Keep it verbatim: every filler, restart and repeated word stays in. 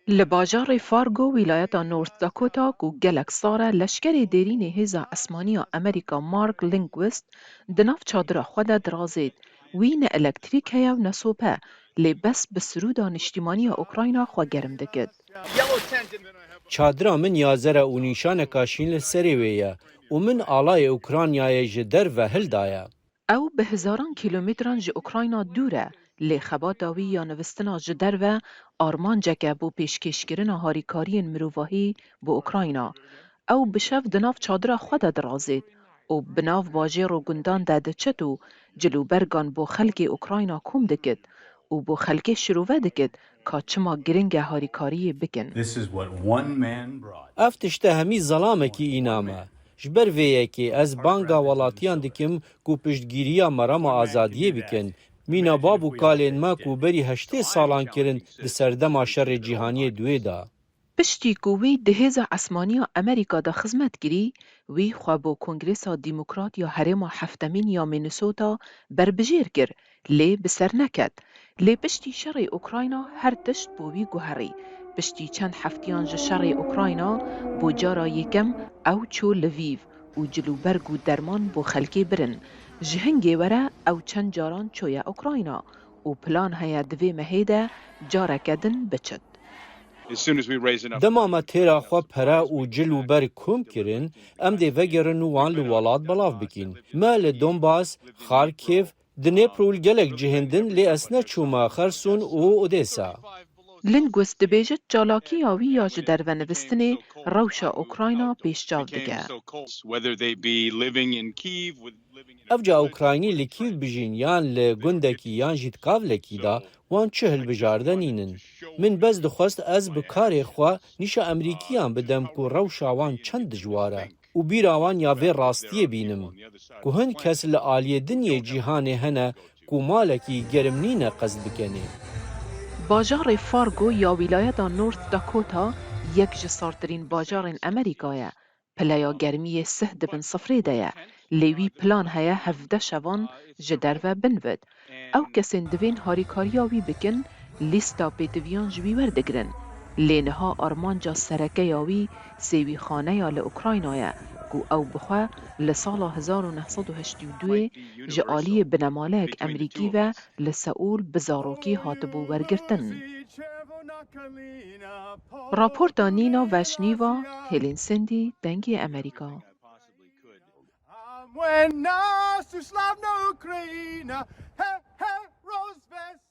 Li bajarê Fargo, wîlayeta North Dakota, ku gelek sar e leşkerê dêrînê Hêza Esmaniya Amerîka Mark Lindquist di nav çadira xwe de dirazêt, wî ne elektrîk heye û ne sope, lê bes bi sirûda niştîmaniya Ukrayna xwe germ dikit. Çadira min ya zer e û nîşaneka şîn li serê wê ye û min alayê Ukraynayê ji derve hildaye. Ew bi hezaran kîlometran ji Ukrayna dûr e, lê xebata wî ya nivistina ji derve armancek e bo pêşkêşkirina harîkariyên mirovahî bo Ukrayna. Ew bi şev di nav çadira xwe de dirazêt û bi nav bajêr û gundan de diçit û cilûbergan bo xelkê Ukrayna kom dikit û bo xelkê şirove dikit ka çima giring e harîkariyê bikin. Ev tişte hemî zelamekî îna me. Ji ber vê yekê ez banga welatiyan dikim ku piştgîriya merama azadiyê bikin. Mîna bab û kalên me ku berî heştê salan kirin di serdema şerê cîhaniyê duê de. Piştî ku wî di Hêza Esmaniya Amerîka de xizmet kirî, wî xwe bo Kongresa Demokrat ya Herêma Heftemîn ya Minnesota berbijêr kir, lê bi ser neket. Lê piştî şerê Ukrayna her tişt bo wî guherî. Piştî çend heftiyan ji şerê Ukrayna, bo cara yekem ew çû Lviv û cilûberg û derman bo xelkê birin. Ji hingê were ew çend caran çûye Ukrayna û plan heye di vê mehê de careke din biçit. Dema me têra xwe pere û cil û berg kom kirin, em dê vegerin û wan li welat belav bikin. Me li Donbas, Xarkiv, Dnêpr û li gelek cihên din, lê ez neçûme Xerson û Odesa. Lindquist dibêjit, çalakiya wî ya ji derve nivistinê rewşa Ukrayna pêşçav dike. Evca Ukraynî li Kîv bijîn yan li gundekî yan jî di kavlekî de, wan çi hilbijarte nînin. Min bes dixwest ez bi karê xwe nîşa Emerîkiyan bidim ku rewşa wan çend dijwar e û bîra wan ya vê rastiyê bînim, ku hin kes li aliyê din yê cîhanê hene ku malekî germ nîne qest bikenê. Bajarê Fargo ya wîlayeta North Dakota yek ji sartirîn bajarên Amerîka ye. Pileya germiyê sih di bin sifrê de ye, lê wî plan heye hevdeh şevan ji derve binvit. Ew kesên divên harîkariya wî bikin, lîsta pêtiviyan ji wî werdigirin. Lê niha armanca sereke ya wî sêwîxaneya li Ukrayna ye, ku ew bi xwe li sala hezar û neh sed û heştê û duyê ji aliyê binemaleyek Emerîkî ve li Seûl bi zarokî hatibû wergirtin. Raporta Nîna Veşnîva, Helen Sendî, Dengê Emerîka. When nas tu slavna Ukraina, he, he, Rosvest.